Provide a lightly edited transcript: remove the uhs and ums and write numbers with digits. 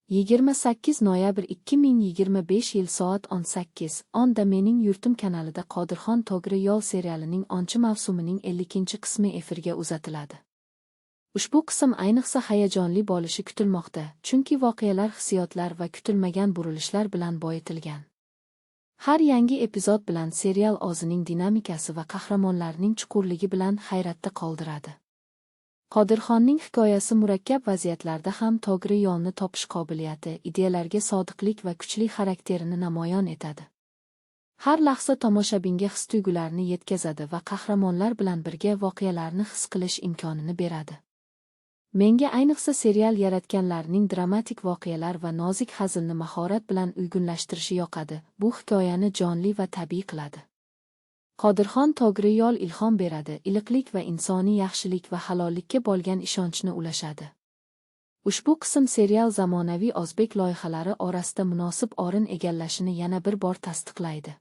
28 noyabr 2025 yil soat 18:10 da Mening yurtim kanalida Qodirxon To'g'ri yo'l serialining 10-mavsumining 52-qismi efirga uzatiladi. Ushbu qism ayniqsa hayajonli bo'lishi kutilmoqda, chunki voqealar hissiyotlar va kutilmagan burilishlar bilan boyitilgan. Har yangi epizod bilan serial o'zining dinamikasi va qahramonlarning chuqurligi bilan hayratda qoldiradi. Qodirxonning hikoyasi murakkab vaziyatlarda ham to'g'ri yo'lni topish qobiliyati, ideyalarga sodiqlik va kuchli xarakterini namoyon etadi. Har lahza tomoshabinga his-tuyg'ularni yetkazadi va qahramonlar bilan birga voqealarni his qilish imkonini beradi. Menga ayniqsa serial yaratganlarning dramatik voqealar va nozik hazilni mahorat bilan uyg'unlashtirishi yoqadi, bu hikoyani jonli va tabiiy qiladi. Qodirxon to'g'ri yo'l ilhom beradi, iliqlik va insoniy yaxshilik va halollikka bo'lgan ishonchni ulashadi. Ushbu qism serial zamonaviy o'zbek loyihalari orasida munosib o'rin egallashini yana bir bor tasdiqlaydi.